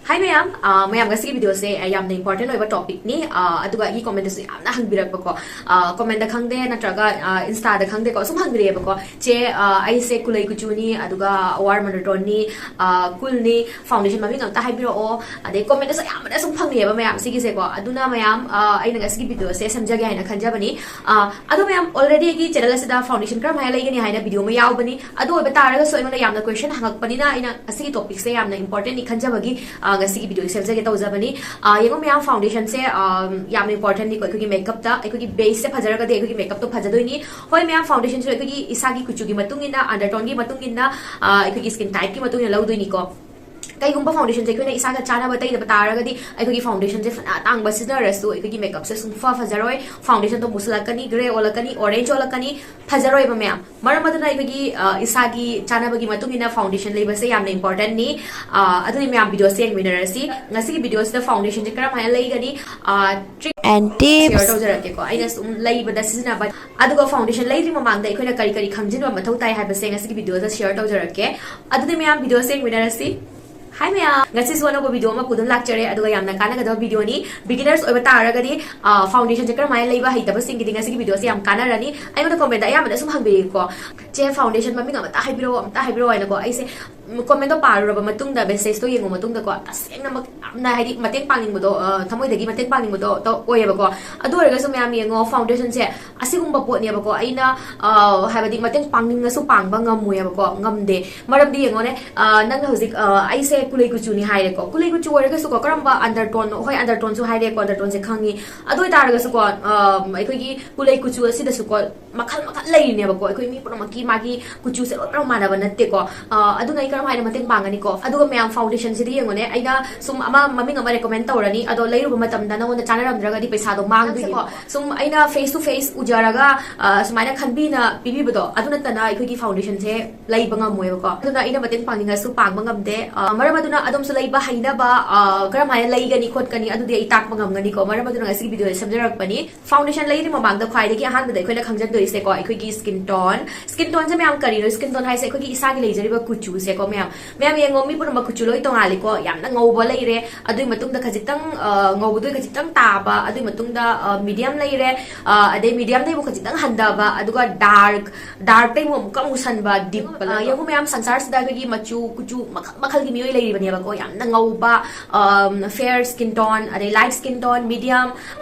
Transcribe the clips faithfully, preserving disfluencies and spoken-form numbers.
ꯍꯥꯏ ꯃꯌꯥꯝ, ꯑ, ꯃꯌꯥꯝ, ꯉꯁꯤꯒꯤ ꯚꯤꯗꯤꯑꯣꯁꯦ, ꯑ, ꯌꯥꯝꯅ ꯏꯝꯄꯣꯔꯇꯦꯟ ꯑꯣꯏꯕ ꯇꯣꯄꯤꯛꯅꯤ꯫ ꯑ, ꯑꯗꯨꯒ ꯑꯩꯒꯤ ꯀꯣꯃꯦꯟꯗꯁꯨ ꯌꯥꯝꯅ ꯍꯪꯕꯤꯔꯛꯄꯀꯣ, ꯑ, ꯀꯣꯃꯦꯟꯗ ꯈꯪꯗꯦ ꯅꯠꯇ꯭ꯔꯒ, ꯑ, ꯏꯟꯁꯇꯥꯗ ꯈꯪꯗꯦꯀꯣ, ꯁꯨꯝ ꯍꯪꯕꯤꯔꯛꯑꯦꯕꯀꯣ, "ꯆꯦ, ꯑ, ꯑꯩꯁꯦ ꯀꯨꯂꯩ ꯀꯨꯆꯨꯅꯤ, ꯑꯗꯨꯒ ꯑꯋꯥꯔ ꯃꯣꯅꯣꯇꯣꯟꯅꯤ, ꯑ, ꯀꯨꯜꯅꯤ, ꯐꯥꯎꯟꯗꯦꯁꯟ ꯃꯃꯤꯡ ꯑꯝꯇ ꯍꯥꯏꯕꯤꯔꯛꯑꯣ"꯫ ꯑꯗꯩ ꯀꯣꯃꯦꯟꯗꯁꯨ ꯑꯌꯥꯝꯕꯅ ꯁꯨꯝ ꯐꯪꯉꯦꯕ ꯃꯌꯥꯝ ꯁꯤꯒꯤꯁꯦꯀꯣ꯫ ꯑꯗꯨꯅ ꯃꯌꯥꯝ, ꯑ, ꯑꯩꯅ ꯉꯁꯤꯒꯤ ꯚꯤꯗꯤꯑꯣꯁꯦ ꯁꯦꯝꯖꯒꯦ ꯍꯥꯏꯅ ꯈꯟꯖꯕꯅꯤ꯫ ꯑ, ꯑꯗꯣ ꯃꯌꯥꯝ, already ꯑꯩꯒꯤ ꯆꯦꯅꯦꯜ ꯑꯁꯤꯗ ꯐꯥꯎꯟꯗꯦꯁꯟ ꯀꯔꯝꯍꯥꯏꯅ ꯂꯩꯒꯅꯤ ꯍꯥꯏꯅ ꯚꯤꯗꯤꯑꯣ ꯑꯃ ꯌꯥꯎꯕꯅꯤ꯫ ꯑꯗꯨ ꯑꯣꯏꯕ ꯇꯥꯔꯒꯁꯨ ꯑꯩꯉꯣꯟꯗ ꯌꯥꯝꯅ ꯀꯣꯏꯁꯟ ꯍꯪꯉꯛꯄꯅꯤꯅ ꯑꯩꯅ ꯑꯁꯤꯒꯤ ꯇꯣꯄꯤꯛꯁꯦ ꯌꯥꯝꯅ ꯏꯝꯄꯣꯔꯇꯦꯟꯅꯤ ꯈꯟꯖꯕꯒꯤ, ꯑ, ꯉꯁꯤꯒꯤ ꯚꯤꯗꯤꯑꯣ ꯁꯦꯝꯖꯒꯦ ꯇꯧꯖꯕꯅꯤ꯫ ꯑ, ꯌꯦꯡꯉꯣ ꯃꯌꯥꯝ, ꯐꯥꯎꯟꯗꯦꯁꯟꯁꯦ, ꯑ, ꯌꯥꯝꯅ ꯏꯝꯄꯣꯔꯇꯦꯟꯅꯤꯀꯣ꯫ ꯑꯩꯈꯣꯏꯒꯤ ꯃꯦꯀꯞꯇ ꯑꯩꯈꯣꯏꯒꯤ ꯕꯦꯁꯁꯦ ꯐꯖꯔꯒꯗꯤ ꯑꯩꯈꯣꯏꯒꯤ ꯃꯦꯀꯞꯇꯣ ꯐꯖꯗꯣꯏꯅꯤ꯫ ꯍꯣꯏ ꯃꯌꯥꯝ, ꯐꯥꯎꯟꯗꯦꯁꯟꯁꯨ ꯑꯩꯈꯣꯏꯒꯤ ꯏꯁꯥꯒꯤ ꯀꯨꯆꯨꯒꯤ ꯃꯇꯨꯡ ꯏꯟꯅ, ꯑꯟꯗꯔꯇꯣꯟꯒꯤ ꯃꯇꯨꯡ ꯏꯟꯅ, ꯑ, ꯑꯩꯈꯣꯏꯒꯤ ꯁ꯭ꯀꯤꯟ ꯇꯥꯏꯞꯀꯤ ꯃꯇꯨꯡ ꯏꯟꯅ ꯂꯧꯗꯣꯏꯅꯤꯀꯣ꯫ ꯀꯩꯒꯨꯝꯕ ꯐꯥꯎꯟꯗꯦꯁꯟꯁꯦ ꯑꯩꯈꯣꯏꯅ ꯏꯁꯥꯒ ꯆꯥꯅꯕ ꯇꯩꯗꯕ ꯇꯥꯔꯒꯗꯤ ꯑꯩꯈꯣꯏꯒꯤ ꯐꯥꯎꯟꯗꯦꯁꯟꯁꯦ ꯐꯅ ꯑꯇꯥꯡꯕ ꯁꯤꯖꯤꯟꯅꯔꯁꯨ ꯑꯩꯈꯣꯏꯒꯤ ꯃꯦꯀꯞꯁꯦ ꯁꯨꯡꯐ ꯐꯖꯔꯣꯏ꯫ ꯐꯥꯎꯟꯗꯦꯁꯟꯗꯣ ꯃꯨꯁꯤꯜꯂꯛꯀꯅꯤ, ꯒ꯭ꯔꯦ ꯑꯣꯜꯂꯛꯀꯅꯤ, ꯑꯣꯔꯦꯟꯖ ꯑꯣꯜꯂꯛꯀꯅꯤ, ꯐꯖꯔꯣꯏꯕ ꯃꯌꯥꯝ꯫ ꯃꯔꯝ ꯑꯗꯨꯅ ꯑꯩꯈꯣꯏꯒꯤ, ꯑ, ꯏꯁꯥꯒꯤ ꯆꯥꯅꯕꯒꯤ ꯃꯇꯨꯡ ꯏꯟꯅ ꯐꯥꯎꯟꯗꯦꯁꯟ ꯂꯩꯕꯁꯦ ꯌꯥꯝꯅ ꯏꯝꯄꯣꯔꯇꯦꯟꯅꯤ꯫ ꯑ, ꯑꯗꯨꯗꯤ ꯃꯌꯥꯝ, ꯚꯤꯗꯤꯑꯣꯁꯦ ꯌꯦꯡꯃꯤꯟꯅꯔꯁꯤ꯫ ꯉꯁꯤꯒꯤ ꯚꯤꯗꯤꯑꯣꯁꯤꯗ ꯐꯥꯎꯟꯗꯦꯁꯟꯁꯦ ꯀꯔꯝꯍꯥꯏꯅ ꯂꯩꯒꯅꯤ, ꯑ, ꯇ꯭ꯔꯤꯛ ꯑꯦꯟ ꯇꯤꯞꯁ ꯇꯧꯖꯔꯛꯀꯦꯀꯣ꯫ ꯑꯩꯅ ꯁꯨꯝ ꯂꯩꯕꯗ ꯁꯤꯖꯤꯟꯅꯕ, ꯑꯗꯨꯒ ꯐꯥꯎꯟꯗꯦꯁꯟ ꯂꯩꯗ꯭ꯔꯤ ꯃꯃꯥꯡꯗ ꯑꯩꯈꯣꯏꯅ ꯀꯔꯤ ꯀꯔꯤ ꯈꯪꯖꯤꯟꯕ ꯃꯊꯧ ꯇꯥꯏ ꯍꯥꯏꯕꯁꯦ ꯉꯁꯤꯒꯤ ꯚꯤꯗꯤꯑꯣꯗ ꯁꯤꯌꯔ ꯇꯧꯖꯔꯛꯀꯦ꯫ ꯑꯗꯨꯗꯤ ꯃꯌꯥꯝ, ꯚꯤꯗꯤꯑꯣꯁꯦ ꯌꯦꯡꯃꯤꯟꯅꯔꯁꯤ꯫ ꯍꯥꯏ ꯃꯌꯥꯝ, ꯉꯁꯤꯁꯨ ꯑꯅꯧꯕ ꯚꯤꯗꯤꯑꯣ ꯑꯃ ꯄꯨꯗꯨꯅ ꯂꯥꯛꯆꯔꯦ, ꯑꯗꯨꯒ ꯌꯥꯝꯅ ꯀꯥꯟꯅꯒꯗꯕ ꯚꯤꯗꯤꯑꯣꯅꯤ꯫ ꯕꯤꯒꯤꯅꯔꯁ ꯑꯣꯏꯕ ꯇꯥꯔꯒꯗꯤ, ꯑ, ꯐꯥꯎꯟꯗꯦꯁꯟꯁꯦ ꯀꯔꯝꯍꯥꯏꯅ ꯂꯩꯕ ꯍꯩꯇꯕꯁꯤꯡꯒꯤꯗꯤ ꯉꯁꯤꯒꯤ ꯚꯤꯗꯤꯑꯣꯁꯦ ꯌꯥꯝ ꯀꯥꯟꯅꯔꯅꯤ꯫ ꯑꯩꯉꯣꯟꯗ ꯀꯣꯃꯦꯟꯗ ꯑꯌꯥꯝꯕꯅ ꯁꯨꯝ ꯍꯪꯕꯤꯔꯛꯏꯀꯣ, "ꯆꯦ, ꯐꯥꯎꯟꯗꯦꯁꯟ ꯃꯃꯤꯡ ꯑꯃꯇ ꯍꯥꯏꯕꯤꯔꯛꯑꯣ, ꯑꯃꯇ ꯍꯥꯏꯕꯤꯔꯛꯑꯣ" ꯍꯥꯏꯅꯀꯣ꯫ ꯑꯩꯁꯦ, ꯎꯝ, ꯀꯣꯃꯦꯟꯗꯣ ꯄꯥꯔꯨꯔꯕ ꯃꯇꯨꯡꯗ, ꯃꯦꯁꯦꯖꯇꯣ ꯌꯦꯡꯉꯨ ꯃꯇꯨꯡꯗꯀꯣ, ꯇꯁꯦꯡꯅꯃꯛ ꯌꯥꯝꯅ, ꯍꯥꯏꯗꯤ, ꯃꯇꯦꯡ ꯄꯥꯡꯅꯤꯡꯕꯗꯣ, ꯑ, ꯊꯃꯣꯏꯗꯒꯤ ꯃꯇꯦꯡ ꯄꯥꯡꯅꯤꯡꯕꯗꯣ ꯇꯧ-, ꯑꯣꯏꯌꯦꯕꯀꯣ꯫ ꯑꯗꯨ ꯑꯣꯏꯔꯒꯁꯨ ꯃꯌꯥꯝ ꯌꯦꯡꯉꯣ, ꯐꯥꯎꯟꯗꯦꯁꯟꯁꯦ ꯑꯁꯤꯒꯨꯝꯕ ꯄꯣꯠꯅꯦꯕꯀꯣ, ꯑꯩꯅ, ꯑ, ꯍꯥꯏꯕꯗꯤ ꯃꯇꯦꯡ ꯄꯥꯡꯅꯤꯡꯉꯁꯨ ꯄꯥꯡꯕ ꯉꯝꯃꯣꯏꯕꯀꯣ, ꯉꯝꯗꯦ꯫ ꯃꯔꯝꯗꯤ ꯌꯦꯡꯉꯣꯅꯦ, ꯑ, ꯅꯪꯅ ꯍꯧꯖꯤꯛ, ꯑ, "ꯑꯩꯁꯦ ꯀꯨꯂꯩ ꯀꯨꯆꯨꯅꯤ" ꯍꯥꯏꯔꯦꯀꯣ꯫ ꯀꯨꯂꯩ ꯀꯨꯆꯨ ꯑꯣꯏꯔꯒꯁꯨꯀꯣ, ꯀꯔꯝꯕ ꯑꯟꯗꯔꯇꯣꯟꯅꯣ? ꯍꯣꯏ, ꯑꯟꯗꯔꯇꯣꯟꯁꯨ ꯍꯥꯏꯔꯦꯀꯣ, ꯑꯟꯗꯔꯇꯣꯟꯁꯦ ꯈꯪꯉꯤ꯫ ꯑꯗꯨ ꯑꯣꯏꯇꯥꯔꯒꯁꯨꯀꯣ, ꯑ, ꯑꯩꯈꯣꯏꯒꯤ ꯀꯨꯂꯩ ꯀꯨꯆꯨ ꯑꯁꯤꯗꯁꯨꯀꯣ, ꯃꯈꯜ ꯃꯈꯜ ꯂꯩꯔꯤꯅꯦꯕꯀꯣ꯫ ꯑꯩꯈꯣꯏ ꯃꯤ ꯄꯨꯝꯅꯃꯛꯀꯤ ꯃꯥꯒꯤ ꯀꯨꯆꯨꯁꯦ ꯂꯣꯏꯅꯃꯛ ꯃꯥꯟꯅꯕ ꯅꯠꯇꯦꯀꯣ꯫ ꯑ, ꯑꯗꯨꯅ ꯑꯩ ꯀꯔꯝ ꯍꯥꯏꯅ ꯃꯇꯦꯡ ꯄꯥꯡꯒꯅꯤꯀꯣ? ꯑꯗꯨꯒ ꯃꯌꯥꯝ, ꯐꯥꯎꯟꯗꯦꯁꯟꯁꯤꯗꯤ ꯌꯦꯡꯉꯣꯅꯦ, ꯑꯩꯅ ꯁꯨꯝ ꯑꯃ ꯃꯃꯤꯡ ꯑꯃ ꯔꯦꯀꯣꯃꯦꯟ ꯇꯧꯔꯅꯤ, ꯑꯗꯣ ꯂꯩꯔꯨꯕ ꯃꯇꯝꯗ ꯅꯉꯣꯟꯗ ꯆꯥꯅꯔꯝꯗ꯭ꯔꯒꯗꯤ ꯄꯩꯁꯥꯗꯣ ꯃꯥꯡꯗꯣꯏꯅꯤꯀꯣ꯫ ꯁꯨꯝ ꯑꯩꯅ ꯐꯦꯁ ꯇꯨ ꯐꯦꯁ ꯎꯖꯔꯒ, ꯑ, ꯁꯨꯃꯥꯏꯅ ꯈꯟꯕꯤꯅ ꯄꯤꯕꯤꯕꯗꯣ, ꯑꯗꯨ ꯅꯠꯇꯅ ꯑꯩꯈꯣꯏꯒꯤ ꯐꯥꯎꯟꯗꯦꯁꯟꯁꯦ ꯂꯩꯕ ꯉꯝꯃꯣꯏꯕꯀꯣ꯫ ꯑꯗꯨꯅ ꯑꯩꯅ ꯃꯇꯦꯡ ꯄꯥꯡꯅꯤꯡꯉꯁꯨ ꯄꯥꯡꯕ ꯉꯝꯗꯦ꯫ ꯑ, ꯃꯔꯝ ꯑꯗꯨꯅ ꯑꯗꯣꯝꯁꯨ ꯂꯩꯕ ꯍꯩꯅꯕ, ꯑ, ꯀꯔꯝ ꯍꯥꯏꯅ ꯂꯩꯒꯅꯤ ꯈꯣꯠꯀꯅꯤ, ꯑꯗꯨꯗꯤ ꯑꯩ ꯇꯥꯛꯄ ꯉꯝꯒꯅꯤꯀꯣ꯫ ꯃꯔꯝ ꯑꯗꯨꯅ ꯉꯁꯤꯒꯤ ꯚꯤꯗꯤꯑꯣꯁꯦ ꯁꯦꯝꯖꯔꯛꯄꯅꯤ꯫ ꯐꯥꯎꯟꯗꯦꯁꯟ ꯂꯩꯗ꯭ꯔꯤ ꯃꯃꯥꯡꯗ ꯈ꯭ꯋꯥꯏꯗꯒꯤ ꯑꯍꯥꯟꯕꯗ ꯑꯩꯈꯣꯏꯅ ꯈꯪꯖꯟꯗꯣꯏꯁꯦꯀꯣ, ꯑꯩꯈꯣꯏꯒꯤ ꯁ꯭ꯀꯤꯟ ꯇꯣꯟ꯫ ꯁ꯭ꯀꯤꯟ ꯇꯣꯟꯁꯦ ꯃꯌꯥꯝ ꯀꯔꯤꯅꯣ? ꯁ꯭ꯀꯤꯟ ꯇꯣꯟ ꯍꯥꯏꯁꯦ ꯑꯩꯈꯣꯏꯒꯤ ꯏꯁꯥꯒꯤ ꯂꯩꯖꯔꯤꯕ ꯀꯨꯆꯨꯁꯦꯀꯣ, ꯃꯌꯥꯝ ꯃꯌꯥꯝ ꯌꯦꯡꯉꯣ, ꯃꯤ ꯄꯨꯝꯅꯃꯛ ꯀꯨꯆꯨ ꯂꯣꯏ ꯇꯣꯉꯥꯜꯂꯤꯀꯣ꯫ ꯌꯥꯝꯅ ꯉꯧꯕ ꯂꯩꯔꯦ, ꯑꯗꯨꯒꯤ ꯃꯇꯨꯡꯗ ꯈꯖꯤꯛꯇꯪ ꯑ, ꯉꯧꯕꯗꯨ ꯈꯖꯤꯛꯇꯪ ꯇꯥꯕ, ꯑꯗꯨꯒꯤ ꯃꯇꯨꯡꯗ ꯃꯤꯗꯤꯌꯝ ꯂꯩꯔꯦ, ꯑ, ꯑꯗꯩ ꯃꯤꯗꯤꯌꯝꯗꯩꯕꯨ ꯈꯖꯤꯛꯇꯪ ꯍꯟꯊꯕ, ꯑꯗꯨꯒ ꯗꯥꯔꯛ ꯗꯥꯔꯛꯇꯩ ꯑꯃꯨꯛ ꯑꯃꯨꯛꯀ ꯃꯨꯁꯟꯕ, ꯗꯤꯞ ꯀꯂꯔ꯫ ꯌꯦꯡꯉꯨ ꯃꯌꯥꯝ, ꯁꯪꯁꯥꯔꯁꯤꯗ ꯑꯩꯈꯣꯏꯒꯤ ꯃꯆꯨ ꯀꯨꯆꯨ ꯃꯈꯜ ꯃꯈꯜꯒꯤ ꯃꯤꯑꯣꯏ ꯂꯩꯔꯤꯕꯅꯦꯕꯀꯣ꯫ ꯌꯥꯝꯅ ꯉꯧꯕ, ꯐꯦꯌꯔ ꯁ꯭ꯀꯤꯟ ꯇꯣꯟ, ꯑꯗꯩ light skin tone, medium,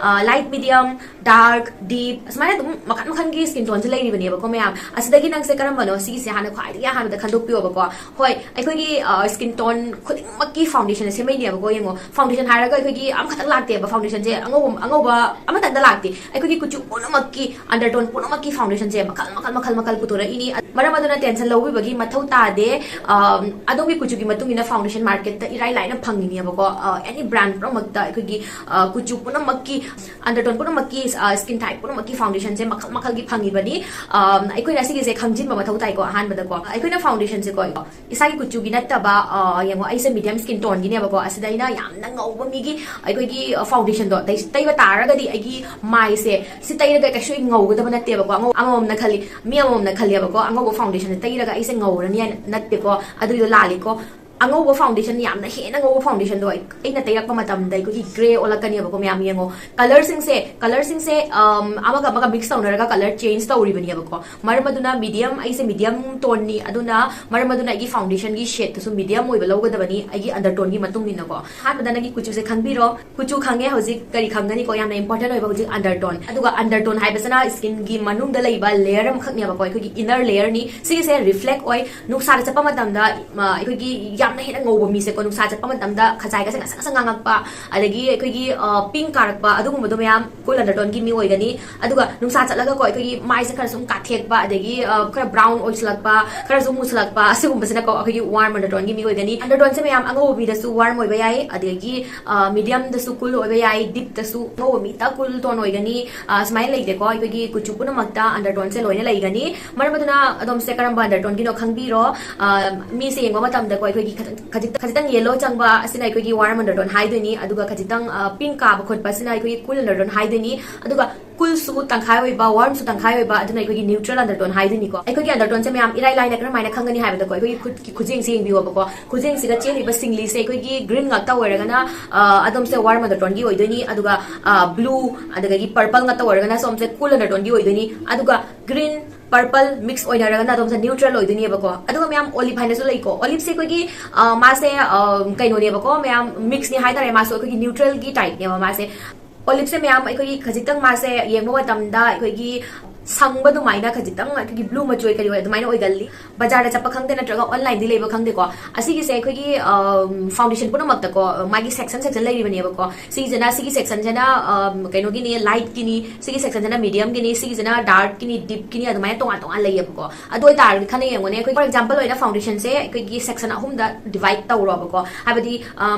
light medium, dark, deep, ꯑꯁꯨꯃꯥꯏꯅ ꯑꯗꯨꯝ ꯃꯈꯜ ꯃꯈꯜꯒꯤ ꯁ꯭ꯀꯤꯟ ꯇꯣꯟꯁꯦ ꯂꯩꯔꯤꯕꯅꯦꯕꯀꯣ ꯃꯌꯥꯝ꯫ ꯑꯁꯤꯗꯒꯤ ꯅꯪꯁꯦ ꯀꯔꯝꯕꯅꯣ ꯁꯤꯒꯤꯁꯦ ꯍꯥꯟꯅ ꯈ꯭ꯋꯥꯏꯗꯒꯤ ꯑꯍꯥꯟꯕꯗ ꯈꯟꯗꯣꯛꯄꯤꯌꯣꯕꯀꯣ꯫ ꯍꯣꯏ, ꯑꯩꯈꯣꯏꯒꯤ ꯁ꯭ꯀꯤꯟ ꯇꯣꯟ ꯈꯨꯗꯤꯡꯃꯛꯀꯤ ꯐꯥꯎꯟꯗꯦꯁꯟꯁꯦ ꯁꯦꯝꯃꯛꯏꯅꯦꯕꯀꯣ꯫ ꯌꯦꯡꯉꯣ, ꯐꯥꯎꯟꯗꯦꯁꯟ ꯍꯥꯏꯔꯒ ꯑꯩꯈꯣꯏꯒꯤ ꯑꯃꯈꯛꯇꯪ ꯂꯥꯛꯇꯦꯕ, ꯐꯥꯎꯟꯗꯦꯁꯟꯁꯦ ꯑꯉꯧꯕ ꯑꯉꯧꯕ ꯑꯃꯇꯪꯗ ꯂꯥꯛꯇꯦ꯫ ꯑꯩꯈꯣꯏꯒꯤ ꯀꯨꯆꯨ ꯄꯨꯝꯅꯃꯛꯀꯤ, ꯑꯟꯗꯔꯇꯣꯟ ꯄꯨꯝꯅꯃꯛꯀꯤ ꯐꯥꯎꯟꯗꯦꯁꯟꯁꯦ ꯃꯈꯜ ꯃꯈꯜ ꯃꯈꯜ ꯃꯈꯜ ꯄꯨꯊꯣꯔꯛꯏꯅꯤ꯫ ꯃꯔꯝ ꯑꯗꯨꯅ ꯇꯦꯟꯁꯟ ꯂꯧꯕꯤꯕꯒꯤ ꯃꯊꯧ ꯇꯥꯗꯦ꯫ ꯑꯝ, ꯑꯗꯣꯝꯒꯤ ꯀꯨꯆꯨꯒꯤ ꯃꯇꯨꯡ ꯏꯟꯅ ꯐꯥꯎꯟꯗꯦꯁꯟ ꯃꯥꯔꯀꯦꯠꯇ ꯏꯔꯥꯏ ꯂꯥꯏꯅ ꯐꯪꯉꯤꯅꯦꯕꯀꯣ꯫ ꯑꯦꯅꯤ ꯕ꯭ꯔꯥꯟ ꯄꯨꯝꯅꯃꯛꯇ ꯑꯩꯈꯣꯏꯒꯤ ꯑ, ꯀꯨꯆꯨ ꯄꯨꯝꯅꯃꯛꯀꯤ, ꯑꯟꯗꯔꯇꯣꯟ ꯄꯨꯝꯅꯃꯛꯀꯤ, ꯁ꯭ꯀꯤꯟ ꯇꯥꯏꯞ ꯄꯨꯝꯅꯃꯛꯀꯤ ꯐꯥꯎꯟꯗꯦꯁꯟꯁꯦ ꯃꯈꯜ ꯃꯈꯜꯒꯤ ꯐꯪꯉꯤꯕꯅꯤ꯫ ꯑꯝ, ꯑꯩꯈꯣꯏꯅ ꯁꯤꯒꯤꯁꯦ ꯈꯪꯖꯤꯟꯕ ꯃꯊꯧ ꯇꯥꯏꯀꯣ꯫ ꯑꯍꯥꯟꯕꯗꯀꯣ ꯑꯩꯈꯣꯏꯅ ꯐꯥꯎꯟꯗꯦꯁꯟꯁꯦꯀꯣ ꯏꯁꯥꯒꯤ ꯀꯨꯆꯨꯒꯤ ꯅꯠꯇꯕ, ꯑ, ꯌꯦꯡꯉꯣ, ꯑꯩꯁꯦ ꯃꯤꯗꯤꯌꯝ ꯁ꯭ꯀꯤꯟ ꯇꯣꯟꯒꯤꯅꯦꯕꯀꯣ꯫ ꯑꯁꯤꯗ ꯑꯩꯅ ꯌꯥꯝꯅ ꯉꯧꯕ ꯃꯤꯒꯤ ꯑꯩꯈꯣꯏꯒꯤ, ꯑ, ꯐꯥꯎꯟꯗꯦꯁꯟꯗꯣ ꯇꯩ-, ꯇꯩꯕ ꯇꯥꯔꯒꯗꯤ ꯑꯩꯒꯤ ꯃꯥꯏꯁꯦ ꯁꯤ ꯇꯩꯔꯒ ꯀꯩꯁꯨ ꯉꯧꯒꯗꯕ ꯅꯠꯇꯦꯕꯀꯣ꯫ ꯑꯉꯧ-, ꯑꯃꯃꯝꯅ ꯈꯜꯂꯤ, ꯃꯤ ꯑꯃꯃꯝꯅ ꯈꯜꯂꯦꯕꯀꯣ, ꯑꯉꯧꯕ ꯐꯥꯎꯟꯗꯦꯁꯟꯁꯦ ꯇꯩꯔꯒ ꯑꯩꯁꯦ ꯉꯧꯔꯅꯤ ꯍꯥꯏꯅ꯫ ꯅꯠꯇꯦꯀꯣ, ꯑꯗꯨꯏꯗꯣ ꯂꯥꯜꯂꯤꯀꯣ꯫ ꯑꯉꯧꯕ ꯐꯥꯎꯟꯗꯦꯁꯟ, ꯌꯥꯝꯅ ꯍꯦꯟꯅ ꯉꯧꯕ ꯐꯥꯎꯟꯗꯦꯁꯟꯗꯣ ꯑꯩ-, ꯑꯩꯅ ꯇꯩꯔꯛꯄ ꯃꯇꯝꯗ ꯑꯩꯈꯣꯏꯒꯤ ꯒ꯭ꯔꯦ ꯑꯣꯜꯂꯛꯀꯅꯦꯕꯀꯣ꯫ ꯃꯌꯥꯝ ꯌꯦꯡꯉꯣ, ꯀꯂꯔꯁꯤꯡꯁꯦ, ꯀꯂꯔꯁꯤꯡꯁꯦ, ꯑꯝ, ꯑꯃꯒ ꯑꯃꯒ ꯃꯤꯛꯁ ꯇꯧꯅꯔꯒ ꯀꯂꯔ ꯆꯦꯟꯖ ꯇꯧꯔꯤꯕꯅꯦꯕꯀꯣ꯫ ꯃꯔꯝ ꯑꯗꯨꯅ ꯃꯤꯗꯤꯌꯝ, ꯑꯩꯁꯦ ꯃꯤꯗꯤꯌꯝ ꯇꯣꯟꯅꯤ, ꯑꯗꯨꯅ ꯃꯔꯝ ꯑꯗꯨꯅ ꯑꯩꯒꯤ ꯐꯥꯎꯟꯗꯦꯁꯟꯒꯤ ꯁꯦꯠꯇꯨꯁꯨ ꯃꯤꯗꯤꯌꯝ ꯑꯣꯏꯕ ꯂꯧꯒꯗꯕꯅꯤ, ꯑꯩꯒꯤ ꯑꯟꯗꯔꯇꯣꯟꯒꯤ ꯃꯇꯨꯡ ꯏꯟꯅꯀꯣ꯫ ꯑꯍꯥꯟꯕꯗ ꯅꯪꯒꯤ ꯀꯨꯆꯨꯁꯦ ꯈꯪꯕꯤꯔꯣ꯫ ꯀꯨꯆꯨ ꯈꯪꯉꯦ, ꯍꯧꯖꯤꯛ ꯀꯔꯤ ꯈꯪꯒꯅꯤꯀꯣ? ꯌꯥꯝꯅ ꯏꯝꯄꯣꯔꯇꯦꯟ ꯑꯣꯏꯕ ꯍꯧꯖꯤꯛ ꯑꯟꯗꯔꯇꯣꯟ꯫ ꯑꯗꯨꯒ ꯑꯟꯗꯔꯇꯣꯟ ꯍꯥꯏꯕꯁꯤꯅ ꯁ꯭ꯀꯤꯟꯒꯤ ꯃꯅꯨꯡꯗ ꯂꯩꯕ ꯂꯦꯌꯔ ꯑꯃꯈꯛꯅꯦꯕꯀꯣ, ꯑꯩꯈꯣꯏꯒꯤ ꯏꯟꯅꯔ ꯂꯦꯌꯔꯅꯤ꯫ ꯁꯤꯒꯤꯁꯦ ꯔꯤꯐ꯭ꯂꯦꯛ ꯑꯣꯏ, ꯅꯨꯡꯁꯥꯗ ꯆꯠꯄ ꯃꯇꯝꯗ, ꯃ, ꯑꯩꯈꯣꯏꯒꯤ ꯌꯥꯝꯅ ꯍꯦꯟꯅ ꯉꯧꯕ ꯃꯤꯁꯦꯀꯣ, ꯅꯨꯡꯁꯥ ꯆꯠꯄ ꯃꯇꯝꯗ ꯈꯖꯥꯏꯒꯁꯦ ꯉꯁꯪ ꯉꯁꯪ ꯉꯥꯡꯉꯛꯄ, ꯑꯗꯒꯤ ꯑꯩꯈꯣꯏꯒꯤ, ꯑ, ꯄꯤꯡ ꯀꯥꯔꯛꯄ, ꯑꯗꯨꯒꯨꯝꯕꯗꯣ ꯃꯌꯥꯝ ꯀꯨꯜ ꯑꯟꯗꯔꯇꯣꯟꯒꯤ ꯃꯤ ꯑꯣꯏꯒꯅꯤ꯫ ꯑꯗꯨꯒ ꯅꯨꯡꯁꯥ ꯆꯠꯂꯒꯀꯣ ꯑꯩꯈꯣꯏꯒꯤ ꯃꯥꯏꯁꯦ ꯈꯔ ꯁꯨꯝ ꯀꯥꯊꯦꯛꯄ, ꯑꯗꯒꯤ, ꯑ, ꯈꯔ ꯕ꯭ꯔꯥꯎꯟ ꯑꯣꯏꯁꯤꯜꯂꯛꯄ, ꯈꯔ ꯁꯨꯝ ꯃꯨꯁꯤꯜꯂꯛꯄ, ꯑꯁꯤꯒꯨꯝꯕꯁꯤꯅꯀꯣ ꯑꯩꯈꯣꯏꯒꯤ ꯋꯥꯔꯝ ꯑꯟꯗꯔꯇꯣꯟꯒꯤ ꯃꯤ ꯑꯣꯏꯒꯅꯤ꯫ ꯑꯟꯗꯔꯇꯣꯟꯁꯦ ꯃꯌꯥꯝ ꯑꯉꯧꯕ ꯃꯤꯗꯁꯨ ꯋꯥꯔꯝ ꯑꯣꯏꯕ ꯌꯥꯏ, ꯑꯗꯒꯤ, ꯑ, ꯃꯤꯗꯤꯌꯝꯗꯁꯨ ꯀꯨꯜ ꯑꯣꯏꯕ ꯌꯥꯏ, ꯗꯤꯞꯇꯁꯨ ꯑꯉꯧꯕ ꯃꯤꯗ ꯀꯨꯜ ꯇꯣꯟ ꯑꯣꯏꯒꯅꯤ꯫ ꯑ, ꯁꯨꯃꯥꯏꯅ ꯂꯩꯇꯦꯀꯣ, ꯑꯩꯈꯣꯏꯒꯤ ꯀꯨꯆꯨ ꯄꯨꯝꯅꯃꯛꯇ ꯑꯟꯗꯔꯇꯣꯟꯁꯦ ꯂꯣꯏꯅ ꯂꯩꯒꯅꯤ꯫ ꯃꯔꯝ ꯑꯗꯨꯅ ꯑꯗꯣꯝꯁꯦ ꯀꯔꯝꯕ ꯑꯟꯗꯔꯇꯣꯟꯒꯤꯅꯣ ꯈꯪꯕꯤꯔꯣ꯫ ꯑ, ꯃꯤꯁꯦ ꯌꯦꯡꯕ ꯃꯇꯝꯗꯀꯣ ꯑꯩꯈꯣꯏꯒꯤ ꯈꯖꯤꯛ- ꯈꯖꯤꯛꯇꯪ ꯌꯦꯜꯂꯣ ꯆꯪꯕ ꯑꯁꯤꯅ ꯑꯩꯈꯣꯏꯒꯤ ꯋꯥꯔꯝ ꯑꯟꯗꯔꯇꯣꯟ ꯍꯥꯏꯗꯣꯏꯅꯤ, ꯑꯗꯨꯒ ꯈꯖꯤꯛꯇꯪ ꯄꯤꯡ ꯀꯥꯕ ꯈꯣꯠꯄ ꯑꯁꯤꯅ ꯑꯩꯈꯣꯏꯒꯤ ꯀꯨꯜ ꯑꯟꯗꯔꯇꯣꯟ ꯍꯥꯏꯗꯣꯏꯅꯤ, ꯑꯗꯨꯒ ꯀꯨꯜꯁꯨ ꯇꯪꯈꯥꯏ ꯑꯣꯏꯕ, ꯋꯥꯔꯝꯁꯨ ꯇꯪꯈꯥꯏ ꯑꯣꯏꯕ, ꯑꯗꯨꯅ ꯑꯩꯈꯣꯏꯒꯤ ꯅ꯭ꯌꯨꯇ꯭ꯔꯦꯜ ꯑꯟꯗꯔꯇꯣꯟ ꯍꯥꯏꯗꯣꯏꯅꯤꯀꯣ꯫ ꯑꯩꯈꯣꯏꯒꯤ ꯑꯟꯗꯔꯇꯣꯟꯁꯦ ꯃꯌꯥꯝ ꯏꯔꯥꯏ ꯂꯥꯏꯅ ꯀꯔꯝꯍꯥꯏꯅ ꯈꯪꯒꯅꯤ ꯍꯥꯏꯕꯗꯀꯣ, ꯑꯩꯈꯣꯏꯒꯤ ꯈꯨꯠꯀꯤ ꯈꯨꯖꯦꯡꯁꯦ ꯌꯦꯡꯕꯤꯌꯣꯕꯀꯣ꯫ ꯈꯨꯖꯦꯡꯁꯤꯗ ꯆꯦꯜꯂꯤꯕ ꯁꯤꯡꯂꯤꯁꯦ ꯑꯩꯈꯣꯏꯒꯤ ꯒ꯭ꯔꯤꯟ ꯉꯥꯛꯇ ꯑꯣꯏꯔꯒꯅ ꯑꯗꯣꯝꯁꯦ ꯋꯥꯔꯝ ꯑꯟꯗꯔꯇꯣꯟꯒꯤ ꯑꯣꯏꯗꯣꯏꯅꯤ, ꯑꯗꯨꯒ ꯕ꯭ꯂꯨ ꯑꯗꯒꯤ ꯄꯔꯄꯜ ꯉꯥꯛꯇ ꯑꯣꯏꯔꯒꯅ ꯁꯣꯝꯁꯦ ꯀꯨꯜ ꯑꯟꯗꯔꯇꯣꯟꯒꯤ ꯑꯣꯏꯗꯣꯏꯅꯤ, ꯑꯗꯨꯒ ꯒ꯭ꯔꯤꯟ ꯄꯔꯄꯜ ꯃꯤꯛꯁ ꯑꯣꯏꯅꯔꯒꯅ ꯑꯗꯣꯝꯁꯦ ꯅ꯭ꯌꯨꯇ꯭ꯔꯦꯜ ꯑꯣꯏꯗꯣꯏꯅꯦꯕꯀꯣ꯫ ꯑꯗꯨꯒ ꯃꯌꯥꯝ ꯑꯣꯂꯤꯞ ꯍꯥꯏꯅꯁꯨ ꯂꯩꯀꯣ꯫ ꯑꯣꯂꯤꯞꯁꯦ ꯑꯩꯈꯣꯏꯒꯤ ꯃꯥꯁꯦ ꯀꯩꯅꯣꯅꯦꯕꯀꯣ, ꯃꯌꯥꯝ ꯃꯤꯛꯁꯅꯦ ꯍꯥꯏꯇꯥꯔꯦ꯫ ꯃꯥꯁꯨ ꯑꯩꯈꯣꯏꯒꯤ ꯅ꯭ꯌꯨꯇ꯭ꯔꯦꯜꯒꯤ ꯇꯥꯏꯞꯅꯦꯕ ꯃꯥꯁꯦ꯫ ꯑꯣꯂꯤꯞꯁꯦ ꯃꯌꯥꯝ ꯑꯩꯈꯣꯏꯒꯤ ꯈꯖꯤꯛꯇꯪ ꯃꯥꯁꯦ ꯌꯦꯡꯕ ꯃꯇꯝꯗ ꯑꯩꯈꯣꯏꯒꯤ ꯁꯪꯕ ꯑꯗꯨꯃꯥꯏꯅ ꯈꯖꯤꯛꯇꯪ ꯑꯩꯈꯣꯏꯒꯤ ꯕ꯭ꯂꯨ ꯃꯆꯨ ꯑꯣꯏ ꯀꯔꯤ ꯑꯣꯏ ꯑꯗꯨꯃꯥꯏꯅ ꯑꯣꯏꯒꯜꯂꯤ꯫ ꯕꯖꯥꯔꯗ ꯆꯠꯄ ꯈꯪꯗꯦ ꯅꯠꯇ꯭ꯔꯒ ꯑꯣꯟꯂꯥꯏꯟꯗꯤ ꯂꯩꯕ ꯈꯪꯗꯦꯀꯣ꯫ ꯑꯁꯤꯒꯤꯁꯦ ꯑꯩꯈꯣꯏꯒꯤ ꯐꯥꯎꯟꯗꯦꯁꯟ ꯄꯨꯝꯅꯃꯛꯇꯀꯣ ꯃꯥꯒꯤ ꯁꯦꯛꯁꯟ ꯁꯦꯛꯁꯟ ꯂꯩꯔꯤꯕꯅꯦꯕꯀꯣ꯫ ꯁꯤꯒꯤꯁꯤꯅ ꯁꯤꯒꯤ ꯁꯦꯛꯁꯟꯁꯤꯅ ꯀꯩꯅꯣꯒꯤꯅꯤ, ꯂꯥꯏꯠꯀꯤꯅꯤ, ꯁꯤꯒꯤ ꯁꯦꯛꯁꯟꯁꯤꯅ ꯃꯤꯗꯤꯌꯝꯒꯤꯅꯤ, ꯁꯤꯒꯤꯁꯤꯅ ꯗꯥꯔꯛꯀꯤꯅꯤ, ꯗꯤꯞꯀꯤꯅꯤ, ꯑꯗꯨꯃꯥꯏꯅ ꯇꯣꯉꯥꯟ ꯇꯣꯉꯥꯟ ꯂꯩꯌꯦꯕꯀꯣ꯫ ꯑꯗꯨ ꯑꯣꯏꯇꯥꯔꯒꯗꯤ ꯈꯟꯅ ꯌꯦꯡꯉꯨꯅꯦ, ꯑꯩꯈꯣꯏ ꯐꯣꯔ ꯑꯦꯛꯖꯥꯝꯄꯜ ꯑꯣꯏꯅ ꯐꯥꯎꯟꯗꯦꯁꯟꯁꯦ ꯑꯩꯈꯣꯏꯒꯤ ꯁꯦꯛꯁꯟ ꯑꯍꯨꯝꯗ ꯗꯤꯚꯥꯏꯠ ꯇꯧꯔꯣꯕꯀꯣ꯫ ꯍꯥꯏꯕꯗꯤ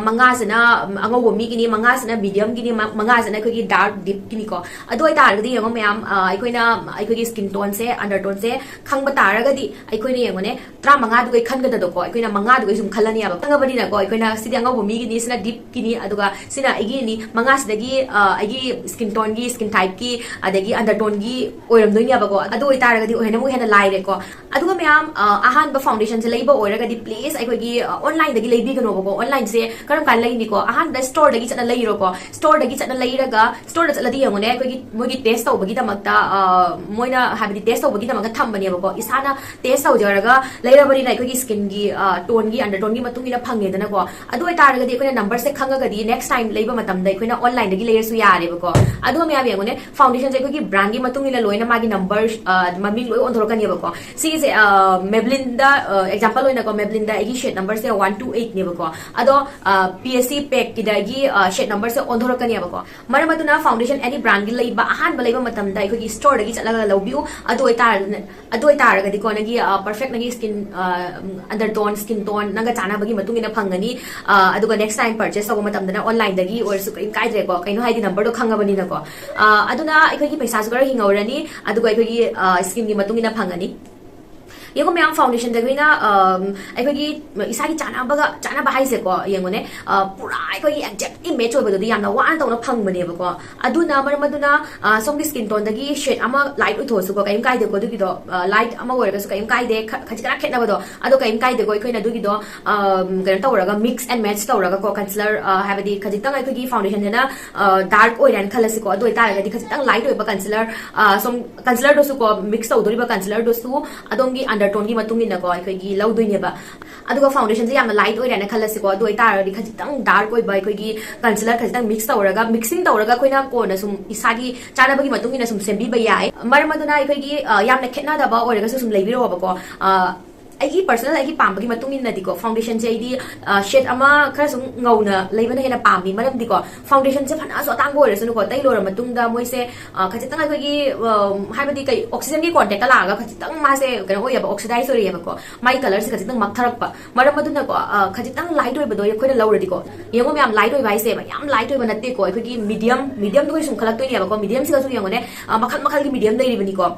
ꯃꯉꯥꯁꯤꯅ ꯑꯉꯧꯕ ꯃꯤꯒꯤꯅꯤ, ꯃꯉꯥꯁꯤꯅ ꯃꯤꯗꯤꯌꯝꯒꯤꯅꯤ, ꯃꯉꯥꯁꯤꯅ ꯑꯩꯈꯣꯏꯒꯤ ꯗꯥꯔꯛ ꯗꯤꯞꯀꯤꯅꯤꯀꯣ꯫ ꯑꯗꯨ ꯑꯣꯏꯇꯥꯔꯒꯗꯤ ꯌꯦꯡꯉꯣ ꯃꯌꯥꯝ, ꯑꯩꯈꯣꯏꯅ ꯑꯩꯈꯣꯏꯒꯤ ꯁ꯭ꯀꯤꯟ ꯇꯣꯟꯁꯦ, ꯑꯟꯗꯔꯇꯣꯟꯁꯦ ꯈꯪꯕ ꯇꯥꯔꯒꯗꯤ ꯑꯩꯈꯣꯏꯅ ꯌꯦꯡꯉꯨꯅꯦ, ꯇꯔꯥꯃꯉꯥꯗꯨꯒꯩ ꯈꯟꯒꯗꯗꯣꯀꯣ꯫ ꯑꯩꯈꯣꯏꯅ ꯃꯉꯥꯗꯨꯒꯩ ꯁꯨꯝ ꯈꯜꯂꯅꯤꯕ꯫ ꯈꯪꯉꯕꯅꯤꯅꯀꯣ, ꯑꯩꯈꯣꯏꯅ ꯁꯤꯗꯤ ꯑꯉꯧꯕ ꯃꯤꯒꯤꯅꯤ, ꯁꯤꯅ ꯗꯤꯞꯀꯤꯅꯤ, ꯑꯗꯨꯒ ꯁꯤꯅ ꯑꯩꯒꯤꯅꯤ, ꯃꯉꯥꯁꯤꯗꯒꯤ ꯑꯩꯒꯤ ꯁ꯭ꯀꯤꯟ ꯇꯣꯟꯒꯤ, ꯁ꯭ꯀꯤꯟ ꯇꯥꯏꯞꯀꯤ, ꯑꯗꯒꯤ ꯑꯟꯗꯔꯇꯣꯟꯒꯤ ꯑꯣꯏꯔꯝꯗꯣꯏꯅꯦꯕꯀꯣ꯫ ꯑꯗꯨ ꯑꯣꯏꯇꯥꯔꯒꯗꯤ ꯑꯣꯏꯍꯟꯅ ꯑꯃꯨꯛ ꯍꯦꯟꯅ ꯂꯥꯏꯔꯦꯀꯣ꯫ ꯑꯗꯨꯒ ꯃꯌꯥꯝ, ꯑꯍꯥꯟꯕ ꯐꯥꯎꯟꯗꯦꯁꯟꯁꯦ ꯂꯩꯕ ꯑꯣꯏꯔꯒꯗꯤ ꯄ꯭ꯂꯤꯁ ꯑꯩꯈꯣꯏꯒꯤ ꯑꯣꯟꯂꯥꯏꯟꯗꯒꯤ ꯂꯩꯕꯤꯒꯅꯣꯕꯀꯣ꯫ ꯑꯣꯟꯂꯥꯏꯟꯁꯦ ꯀꯔꯝ ꯀꯥꯟꯗ ꯂꯩꯅꯤꯀꯣ? ꯑꯍꯥꯟꯕꯗ ꯁ꯭ꯇꯣꯔꯗꯒꯤ ꯆꯠꯂ ꯂꯩꯔꯣꯀꯣ꯫ ꯁ꯭ꯇꯣꯔꯗꯒꯤ ꯆꯠꯂ ꯂꯩꯔꯒ, ꯁ꯭ꯇꯣꯔꯗ ꯆꯠꯂꯗꯤ ꯌꯦꯡꯉꯨꯅꯦ, ꯑꯩꯈꯣꯏꯒꯤ ꯃꯣꯏꯒꯤ ꯇꯦꯁ ꯇꯧꯕꯒꯤꯗꯃꯛꯇ, ꯃꯣꯏꯅ ꯍꯥꯏꯕꯗꯤ ꯇꯦꯁ ꯇꯧꯕꯒꯤꯗꯃꯛꯇ ꯊꯝꯕꯅꯦꯕꯀꯣ꯫ ꯏꯁꯥꯅ ꯇꯦꯁ ꯇꯧꯖꯔꯒ ꯂꯩꯔꯕꯅꯤꯅ ꯑꯩꯈꯣꯏꯒꯤ ꯁ꯭ꯀꯤꯟꯒꯤ ꯇꯣꯟꯒꯤ, ꯑꯟꯗꯔꯇꯣꯟꯒꯤ ꯃꯇꯨꯡ ꯏꯟꯅ ꯐꯪꯉꯦꯗꯅꯀꯣ꯫ ꯑꯗꯨ ꯑꯣꯏꯇꯥꯔꯒꯗꯤ ꯑꯩꯈꯣꯏꯅ ꯅꯝꯕꯔꯁꯦ ꯈꯪꯉꯒꯗꯤ ꯅꯦꯛꯁ ꯇꯥꯏꯝ ꯂꯩꯕ ꯃꯇꯝꯗ ꯑꯩꯈꯣꯏꯅ ꯑꯣꯟꯂꯥꯏꯟꯗꯒꯤ ꯂꯩꯔꯁꯨ ꯌꯥꯔꯦꯕꯀꯣ꯫ ꯑꯗꯨꯒ ꯃꯌꯥꯝ ꯌꯦꯡꯉꯨꯅꯦ, ꯐꯥꯎꯟꯗꯦꯁꯟꯁꯦ ꯑꯩꯈꯣꯏꯒꯤ ꯕ꯭ꯔꯥꯟꯒꯤ ꯃꯇꯨꯡ ꯏꯟꯅ ꯂꯣꯏꯅ ꯃꯥꯒꯤ ꯅꯝꯕꯔ, ꯃꯃꯤꯡ ꯂꯣꯏ ꯑꯣꯟꯊꯣꯔꯛꯀꯅꯦꯕꯀꯣ꯫ ꯁꯤꯒꯤꯁꯦ ꯃꯦꯕ꯭ꯂꯤꯟꯗ, ꯑꯦꯛꯖꯥꯝꯄꯜ ꯑꯣꯏꯅꯀꯣ, ꯃꯦꯕ꯭ꯂꯤꯟꯗ ꯑꯩꯒꯤ ꯁꯦꯠ ꯅꯝꯕꯔꯁꯦ ꯋꯥꯟ ꯇꯨ ꯑꯩꯠꯅꯦꯕꯀꯣ꯫ ꯑꯗꯣ ꯄꯤ ꯑꯦꯁ ꯁꯤ ꯄꯦꯛꯀꯤꯗꯒꯤ ꯁꯦꯠ ꯅꯝꯕꯔꯁꯦ ꯑꯣꯟꯊꯣꯔꯛꯀꯅꯦꯕꯀꯣ꯫ ꯃꯔꯝ ꯑꯗꯨꯅ ꯐꯥꯎꯟꯗꯦꯁꯟ ꯑꯦꯅꯤ ꯕ꯭ꯔꯥꯟꯒꯤ ꯂꯩꯕ, ꯑꯍꯥꯟꯕ ꯂꯩꯕ ꯃꯇꯝꯗ ꯑꯩꯈꯣꯏꯒꯤ ꯁ꯭ꯇꯣꯔꯗꯒꯤ ꯆꯠꯂꯒ ꯂꯧꯕꯤꯌꯨ꯫ ꯑꯗꯨ ꯑꯣꯏꯇꯥꯔ-, ꯑꯗꯨ ꯑꯣꯏꯇꯥꯔꯒꯗꯤꯀꯣ, ꯅꯪꯒꯤ ꯄꯔꯐꯦꯛ ꯅꯪꯒꯤ ꯁ꯭ꯀꯤꯟ ꯑꯟꯗꯔꯇꯣꯟ, ꯁ꯭ꯀꯤꯟ ꯇꯣꯟ ꯅꯪꯒ ꯆꯥꯟꯅꯕꯒꯤ ꯃꯇꯨꯡ ꯏꯟꯅ ꯐꯪꯒꯅꯤ꯫ ꯑꯗꯨꯒ ꯅꯦꯛꯁ ꯇꯥꯏꯝ ꯄꯔꯆꯦꯁ ꯇꯧꯕ ꯃꯇꯝꯗꯅ ꯑꯣꯟꯂꯥꯏꯟꯗꯒꯤ ꯑꯣꯏꯔꯁꯨ ꯀꯔꯤꯝ ꯀꯥꯏꯗ꯭ꯔꯦꯀꯣ꯫ ꯀꯩꯅꯣ ꯍꯥꯏꯗꯤ ꯅꯝꯕꯔꯗꯣ ꯈꯪꯉꯕꯅꯤꯅꯀꯣ꯫ ꯑꯗꯨꯅ ꯑꯩꯈꯣꯏꯒꯤ ꯄꯩꯁꯥꯁꯨ ꯈꯔ ꯍꯤꯡꯍꯧꯔꯅꯤ, ꯑꯗꯨꯒ ꯑꯩꯈꯣꯏꯒꯤ ꯁ꯭ꯀꯤꯟꯒꯤ ꯃꯇꯨꯡ ꯏꯟꯅ ꯐꯪꯒꯅꯤ꯫ ꯌꯦꯡꯉꯣ ꯃꯌꯥꯝ, ꯐꯥꯎꯟꯗꯦꯁꯟꯗ ꯑꯩꯈꯣꯏꯅ ꯑꯝ, ꯑꯩꯈꯣꯏꯒꯤ ꯏꯁꯥꯒꯤ ꯆꯥꯟꯅꯕꯒ ꯆꯥꯟꯅꯕ ꯍꯥꯏꯁꯦꯀꯣ, ꯌꯦꯡꯉꯨꯅꯦ, ꯑ, ꯄꯨꯔꯥ ꯑꯩꯈꯣꯏꯒꯤ ꯑꯦꯛꯖꯦꯛꯂꯤ ꯃꯦꯠꯆ ꯑꯣꯏꯕꯗꯨꯗꯤ ꯌꯥꯝꯅ ꯋꯥꯅ ꯇꯧꯅ ꯐꯪꯕꯅꯦꯕꯀꯣ꯫ ꯑꯗꯨꯅ ꯃꯔꯝ ꯑꯗꯨꯅ, ꯑ, ꯁꯣꯝꯒꯤ ꯁ꯭ꯀꯤꯟ ꯇꯣꯟꯗꯒꯤ ꯁꯦꯠ ꯑꯃ ꯂꯥꯏꯠ ꯑꯣꯏꯊꯣꯛꯑꯁꯨꯀꯣ, ꯀꯩꯝ ꯀꯥꯏꯗꯦꯀꯣ ꯑꯗꯨꯒꯤꯗꯣ, ꯑ, ꯂꯥꯏꯠ ꯑꯃ ꯑꯣꯏꯔꯒꯁꯨ ꯀꯩꯝ ꯀꯥꯏꯗꯦ, ꯈ-, ꯈꯖꯤꯛ ꯈꯔ ꯈꯦꯠꯅꯕꯗꯣ, ꯑꯗꯣ ꯀꯩꯝ ꯀꯥꯏꯗꯦꯀꯣ꯫ ꯑꯩꯈꯣꯏꯅ ꯑꯗꯨꯒꯤꯗꯣ, ꯑꯝ, ꯀꯩꯅꯣ ꯇꯧꯔꯒ, ꯃꯤꯛꯁ ꯑꯦꯟ ꯃꯦꯠꯆ ꯇꯧꯔꯒꯀꯣ, ꯀꯟꯁꯤꯂꯔ, ꯑ, ꯍꯥꯏꯕꯗꯤ ꯈꯖꯤꯛꯇꯪ ꯑꯩꯈꯣꯏꯒꯤ ꯐꯥꯎꯟꯗꯦꯁꯟꯁꯤꯅ, ꯑ, ꯗꯥꯔꯛ ꯑꯣꯏꯔꯦꯅ ꯈꯜꯂꯁꯤꯀꯣ, ꯑꯗꯨ ꯑꯣꯏꯇꯥꯔꯒꯗꯤ ꯈꯖꯤꯛꯇꯪ ꯂꯥꯏꯠ ꯑꯣꯏꯕ ꯀꯟꯁꯤꯂꯔ, ꯑ, ꯁꯣꯝ ꯀꯟꯁꯤꯂꯔꯗꯨꯁꯨꯀꯣ, ꯃꯤꯛꯁ ꯇꯧꯗꯣꯔꯤꯕ ꯀꯟꯁꯤꯂꯔꯗꯨꯁꯨ ꯑꯗꯣꯝꯒꯤ ꯑꯟꯗꯔꯇꯣꯟꯒꯤ ꯃꯇꯨꯡ ꯏꯟꯅꯀꯣ ꯑꯩꯈꯣꯏꯒꯤ ꯂꯧꯗꯣꯏꯅꯦꯕ꯫ ꯑꯗꯨꯒ ꯐꯥꯎꯟꯗꯦꯁꯟꯁꯦ ꯌꯥꯝꯅ ꯂꯥꯏꯠ ꯑꯣꯏꯔꯦꯅ ꯈꯜꯂꯁꯤꯀꯣ, ꯑꯗꯨ ꯑꯣꯏꯇꯥꯔꯒꯗꯤ ꯈꯖꯤꯛꯇꯪ ꯗꯥꯔꯛ ꯑꯣꯏꯕ ꯑꯩꯈꯣꯏꯒꯤ ꯀꯟꯁꯤꯂꯔ ꯈꯖꯤꯛꯇꯪ ꯃꯤꯛꯁ ꯇꯧꯔꯒ, ꯃꯤꯛꯁꯤꯡ ꯇꯧꯔꯒ ꯑꯩꯈꯣꯏꯅ ꯀꯣꯟꯅ ꯁꯨꯝ ꯏꯁꯥꯒꯤ ꯆꯥꯅꯕꯒꯤ ꯃꯇꯨꯡ ꯏꯟꯅ ꯁꯨꯝ ꯁꯦꯝꯕꯤꯕ ꯌꯥꯏ꯫ ꯃꯔꯝ ꯑꯗꯨꯅ ꯑꯩꯈꯣꯏꯒꯤ, ꯑ, ꯌꯥꯝꯅ ꯈꯦꯠꯅꯗꯕ ꯑꯣꯏꯔꯒꯁꯨ ꯁꯨꯝ ꯂꯩꯕꯤꯔꯣꯕꯀꯣ꯫ ꯑ, ꯑꯩꯒꯤ ꯄꯔꯁꯅꯦꯜ, ꯑꯩꯒꯤ ꯄꯥꯝꯕꯒꯤ ꯃꯇꯨꯡ ꯏꯟꯅꯗꯤꯀꯣ, ꯐꯥꯎꯟꯗꯦꯁꯟꯁꯦ ꯑꯩꯗꯤ, ꯑ, ꯁꯦꯠ ꯑꯃ ꯈꯔ ꯁꯨꯝ ꯉꯧꯅ ꯂꯩꯕꯅ ꯍꯦꯟꯅ ꯄꯥꯝꯃꯤ꯫ ꯃꯔꯝꯗꯤꯀꯣ, ꯐꯥꯎꯟꯗꯦꯁꯟꯁꯦ ꯐꯅꯁꯨ ꯑꯇꯥꯡꯕ ꯑꯣꯏꯔꯁꯨꯅꯨꯀꯣ, ꯇꯩ ꯂꯣꯏꯔ ꯃꯇꯨꯡꯗ ꯃꯣꯏꯁꯦ, ꯑ, ꯈꯖꯤꯛꯇꯪ ꯑꯩꯈꯣꯏꯒꯤ, ꯑ, ꯍꯥꯏꯕꯗꯤ ꯀꯩ, ꯑꯣꯛꯁꯤꯖꯟꯒꯤ ꯀꯣꯟꯇꯦꯛꯇ ꯂꯥꯛꯑꯒ ꯈꯖꯤꯛꯇꯪ ꯃꯥꯁꯦ ꯀꯩꯅꯣ ꯑꯣꯏꯌꯦꯕ, ꯑꯣꯛꯁꯤꯗꯥꯏꯁ ꯑꯣꯏꯔꯛꯑꯦꯕꯀꯣ, ꯃꯥꯒꯤ ꯀꯂꯔꯁꯦ ꯈꯖꯤꯛꯇꯪ ꯃꯛꯊꯔꯛꯄ꯫ ꯃꯔꯝ ꯑꯗꯨꯅꯀꯣ, ꯑ, ꯈꯖꯤꯛꯇꯪ ꯂꯥꯏꯠ ꯑꯣꯏꯕꯗꯣ ꯑꯩꯈꯣꯏꯅ ꯂꯧꯔꯗꯤꯀꯣ, ꯌꯦꯡꯉꯣ ꯃꯌꯥꯝ, ꯂꯥꯏꯠ ꯑꯣꯏꯕ ꯍꯥꯏꯁꯦ ꯌꯥꯝ ꯂꯥꯏꯠ ꯑꯣꯏꯕ ꯅꯠꯇꯦꯀꯣ꯫ ꯑꯩꯈꯣꯏꯒꯤ ꯃꯤꯗꯤꯌꯝ, ꯃꯤꯗꯤꯌꯝꯗꯣ ꯑꯩꯈꯣꯏ ꯁꯨꯝ ꯈꯜꯂꯛꯇꯣꯏꯅꯦꯕꯀꯣ꯫ ꯃꯤꯗꯤꯌꯝꯁꯤꯒꯁꯨ ꯌꯦꯡꯉꯣꯅꯦ, ꯑ, ꯃꯈꯜ ꯃꯈꯜꯒꯤ ꯃꯤꯗꯤꯌꯝ ꯂꯩꯔꯤꯕꯅꯤꯀꯣ꯫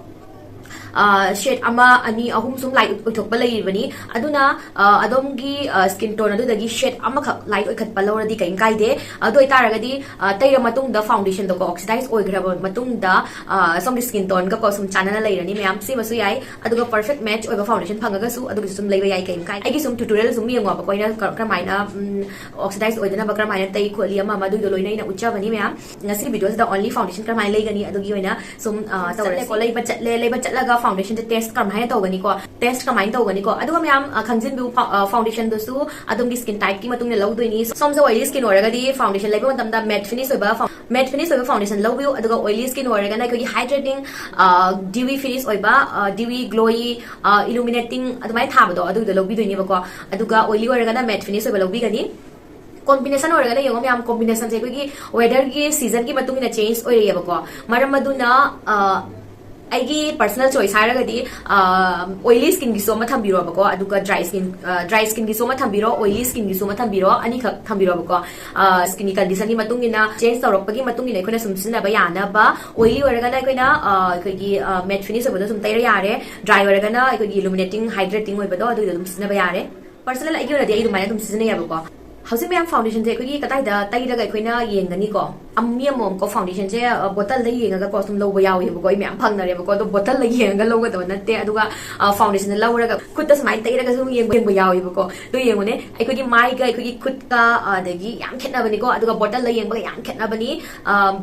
ꯑ, ꯁꯦꯠ ꯑꯃ, ꯑꯅꯤ, ꯑꯍꯨꯝ ꯁꯨꯝ ꯂꯥꯏꯠ ꯑꯣꯏꯊꯣꯛꯄ ꯂꯩꯔꯤꯕꯅꯤ꯫ ꯑꯗꯨꯅ, ꯑ, ꯑꯗꯣꯝꯒꯤ, ꯑ, ꯁ꯭ꯀꯤꯟ ꯇꯣꯟ ꯑꯗꯨꯗꯒꯤ ꯁꯦꯠ ꯑꯃꯈꯛ ꯂꯥꯏꯠ ꯑꯣꯏꯈꯠꯄ ꯂꯧꯔꯗꯤ ꯀꯔꯤꯝ ꯀꯥꯏꯗꯦ꯫ ꯑꯗꯨ ꯑꯣꯏꯇꯥꯔꯒꯗꯤ, ꯑ, ꯇꯩꯔ ꯃꯇꯨꯡꯗ, ꯐꯥꯎꯟꯗꯦꯁꯟꯗꯀꯣ ꯑꯣꯛꯁꯤꯗꯥꯏꯁ ꯑꯣꯏꯈ꯭ꯔꯕ ꯃꯇꯨꯡꯗ, ꯑ, ꯁꯣꯝꯒꯤ ꯁ꯭ꯀꯤꯟ ꯇꯣꯟꯒꯀꯣ ꯁꯨꯝ ꯆꯥꯟꯅꯅ ꯂꯩꯔꯅꯤ ꯃꯌꯥꯝ꯫ ꯁꯤꯃꯁꯨ ꯌꯥꯏ꯫ ꯑꯗꯨꯒ ꯄꯔꯐꯦꯛ ꯃꯦꯠꯆ ꯑꯣꯏꯕ ꯐꯥꯎꯟꯗꯦꯁꯟ ꯐꯪꯉꯒꯁꯨ ꯑꯗꯨꯒꯤꯁꯨ ꯁꯨꯝ ꯂꯩꯕ ꯌꯥꯏ, ꯀꯔꯤꯝ ꯀꯥꯏꯗꯦ꯫ ꯑꯩꯒꯤ ꯁꯨꯝ ꯇ꯭ꯌꯨꯇꯣꯔꯤꯌꯦꯜ ꯁꯨꯝ ꯌꯦꯡꯉꯣꯕꯀꯣ, ꯑꯩꯅ ꯀ-, ꯀꯔꯝꯍꯥꯏꯅ, ꯎꯝ, ꯑꯣꯛꯁꯤꯗꯥꯏꯁ ꯑꯣꯏꯗꯅꯕ ꯀꯔꯝꯍꯥꯏꯅ ꯇꯩ ꯈꯣꯠꯂꯤ ꯑꯃ ꯑꯃ ꯑꯗꯨꯒꯤꯗꯣ ꯂꯣꯏꯅ ꯑꯩꯅ ꯎꯠꯆꯕꯅꯤ ꯃꯌꯥꯝ꯫ ꯉꯁꯤꯒꯤ ꯚꯤꯗꯤꯑꯣꯁꯤꯗ ꯑꯣꯟꯂꯤ ꯐꯥꯎꯟꯗꯦꯁꯟ ꯀꯔꯝꯍꯥꯏꯅ ꯂꯩꯒꯅꯤ ꯑꯗꯨꯒꯤ ꯑꯣꯏꯅ ꯁꯨꯝ, ꯑ, ꯇꯧꯔꯁꯤ꯫ ꯆꯠꯂꯦꯀꯣ, ꯂꯩꯕ ꯆꯠꯂꯦ꯫ ꯂꯩꯕ ꯆꯠꯂꯒ ꯐꯥꯎꯟꯗꯦꯁꯟꯁꯦ ꯇꯦꯁ ꯀꯔꯝꯍꯥꯏꯅ ꯇꯧꯒꯅꯤꯀꯣ, ꯇꯦꯁ ꯀꯃꯥꯏꯅ ꯇꯧꯒꯅꯤꯀꯣ꯫ ꯑꯗꯨꯒ ꯃꯌꯥꯝ, ꯑ, ꯈꯪꯖꯤꯟꯕꯤꯌꯨ, ꯐꯥꯎ-, ꯑ, ꯐꯥꯎꯟꯗꯦꯁꯟꯗꯨꯁꯨ ꯑꯗꯣꯝꯒꯤ ꯁ꯭ꯀꯤꯟ ꯇꯥꯏꯞꯀꯤ ꯃꯇꯨꯡ ꯏꯟꯅ ꯂꯧꯗꯣꯏꯅꯤ꯫ ꯁꯣꯝꯁꯦ ꯑꯣꯏꯂꯤ ꯁ꯭ꯀꯤꯟ ꯑꯣꯏꯔꯒꯗꯤ ꯐꯥꯎꯟꯗꯦꯁꯟ ꯂꯩꯕ ꯃꯇꯝꯗ ꯃꯦꯠ ꯐꯤꯅꯤꯁ ꯑꯣꯏꯕ ꯐꯥꯎ-, ꯃꯦꯠ ꯐꯤꯅꯤꯁ ꯑꯣꯏꯕ ꯐꯥꯎꯟꯗꯦꯁꯟ ꯂꯧꯕꯤꯌꯨ꯫ ꯑꯗꯨꯒ ꯑꯣꯏꯂꯤ ꯁ꯭ꯀꯤꯟ ꯑꯣꯏꯔꯒꯅ ꯑꯩꯈꯣꯏꯒꯤ ꯍꯥꯏꯗ꯭ꯔꯦꯇꯤꯡ, ꯑ, ꯗ꯭ꯌꯨꯋꯤ ꯐꯤꯅꯤꯁ ꯑꯣꯏꯕ, ꯑ, ꯗ꯭ꯌꯨꯋꯤ, ꯒ꯭ꯂꯣꯌꯤ, ꯑ, ꯏꯂꯨꯃꯤꯅꯦꯇꯤꯡ ꯑꯗꯨꯃꯥꯏꯅ ꯊꯥꯕꯗꯣ, ꯑꯗꯨꯒꯤꯗꯣ ꯂꯧꯕꯤꯗꯣꯏꯅꯦꯕꯀꯣ꯫ ꯑꯗꯨꯒ ꯑꯣꯏꯂꯤ ꯑꯣꯏꯔꯒꯅ ꯃꯦꯠ ꯐꯤꯅꯤꯁ ꯑꯣꯏꯕ ꯂꯧꯕꯤꯒꯅꯤ꯫ ꯀꯣꯝꯕꯤꯅꯦꯁꯟ ꯑꯣꯏꯔꯒꯅ ꯌꯦꯡꯉꯣ ꯃꯌꯥꯝ, ꯀꯣꯝꯕꯤꯅꯦꯁꯟꯁꯦ ꯑꯩꯈꯣꯏꯒꯤ ꯋꯦꯗꯔꯒꯤ ꯁꯤꯖꯟꯒꯤ ꯃꯇꯨꯡ ꯏꯟꯅ ꯆꯦꯟꯖ ꯑꯣꯏꯔꯛꯑꯦꯕꯀꯣ꯫ ꯃꯔꯝ ꯑꯗꯨꯅ, ꯑ, ꯑꯩꯒꯤ personal choice ꯍꯥꯏꯔꯒꯗꯤ ꯑꯣꯏꯂꯤ ꯁ꯭ꯀꯤꯟꯒꯤꯁꯨ ꯑꯃ ꯊꯝꯕꯤꯔꯣꯕꯀꯣ, ꯑꯗꯨꯒ ꯗ꯭ꯔꯥꯏ ꯁ꯭ꯀꯤꯟ ꯗ꯭ꯔꯥꯏ ꯁ꯭ꯀꯤꯟꯒꯤꯁꯨ ꯑꯃ ꯊꯝꯕꯤꯔꯣ, ꯑꯣꯏꯂꯤ ꯁ꯭ꯀꯤꯟꯒꯤꯁꯨ ꯑꯃ ꯊꯝꯕꯤꯔꯣ, ꯑꯅꯤꯈꯛ ꯊꯝꯕꯤꯔꯣꯕꯀꯣ꯫ ꯁ꯭ꯀꯤꯟꯒꯤ ꯀꯟꯗꯤꯁꯟꯒꯤ ꯃꯇꯨꯡ ꯏꯟꯅ, ꯆꯦꯟꯖ ꯇꯧꯔꯛꯄꯒꯤ ꯃꯇꯨꯡ ꯏꯟꯅ ꯑꯩꯈꯣꯏꯅ ꯁꯨꯝ ꯁꯤꯖꯤꯟꯅꯕ ꯌꯥꯅꯕ꯫ ꯑꯣꯏꯂꯤ ꯑꯣꯏꯔꯒꯅ ꯑꯩꯈꯣꯏꯅ ꯑ, ꯑꯩꯈꯣꯏꯒꯤ ꯃꯦꯠ ꯐꯤꯅꯤꯁ ꯑꯣꯏꯕꯗꯣ ꯁꯨꯝ ꯇꯩꯔ ꯌꯥꯔꯦ꯫ ꯗ꯭ꯔꯥꯏ ꯑꯣꯏꯔꯒꯅ ꯑꯩꯈꯣꯏꯒꯤ ꯏꯂꯨꯃꯤꯅꯦꯇꯤꯡ ꯍꯥꯏꯗ꯭ꯔꯦꯇꯤꯡ ꯑꯣꯏꯕꯗꯣ ꯑꯗꯨꯒꯤꯗꯣ ꯑꯗꯨꯝ ꯁꯤꯖꯤꯟꯅꯕ ꯌꯥꯔꯦ꯫ ꯄꯔꯁꯅꯦꯜ ꯑꯩꯒꯤ ꯑꯣꯏꯅꯗꯤ ꯑꯩ ꯑꯗꯨꯃꯥꯏꯅ ꯑꯗꯨꯝ ꯁꯤꯖꯤꯟꯅꯩꯌꯦꯕꯀꯣ꯫ ꯍꯧꯖꯤꯛ ꯃꯌꯥꯝ ꯐꯥꯎꯟꯗꯦꯁꯟꯁꯦ ꯑꯩꯈꯣꯏꯒꯤ ꯀꯗꯥꯏꯗ ꯇꯩꯔꯒ ꯑꯩꯈꯣꯏꯅ ꯌꯦꯡꯒꯅꯤꯀꯣ? ꯑ, ꯃꯤ ꯑꯃꯃꯝꯀꯣ ꯐꯥꯎꯟꯗꯦꯁꯟꯁꯦ ꯕꯣꯇꯜꯗ ꯌꯦꯡꯉꯒꯀꯣ ꯁꯨꯝ ꯂꯧꯕ ꯌꯥꯎꯋꯦꯕꯀꯣ꯫ ꯑꯩ ꯃꯌꯥꯝ ꯐꯪꯅꯔꯦꯕꯀꯣ, ꯑꯗꯣ ꯕꯣꯇꯜꯗ ꯌꯦꯡꯉꯒ ꯂꯧꯒꯗꯕ ꯅꯠꯇꯦ꯫ ꯑꯗꯨꯒ ꯐꯥꯎꯟꯗꯦꯁꯟꯗ ꯂꯧꯔꯒ ꯈꯨꯠꯇ ꯁꯨꯃꯥꯏꯅ ꯇꯩꯔꯒꯁꯨ ꯌꯦꯡꯕ ꯌꯦꯡꯕ ꯌꯥꯎꯋꯦꯕꯀꯣ꯫ ꯑꯗꯨ ꯌꯦꯡꯉꯨꯅꯦ, ꯑꯩꯈꯣꯏꯒꯤ ꯃꯥꯏꯒ ꯑꯩꯈꯣꯏꯒꯤ ꯈꯨꯠꯀ, ꯑꯗꯒꯤ ꯌꯥꯝ ꯈꯦꯠꯅꯕꯅꯤꯀꯣ꯫ ꯑꯗꯨꯒ ꯕꯣꯇꯜꯗ ꯌꯦꯡꯕꯒ ꯌꯥꯝ ꯈꯦꯠꯅꯕꯅꯤ꯫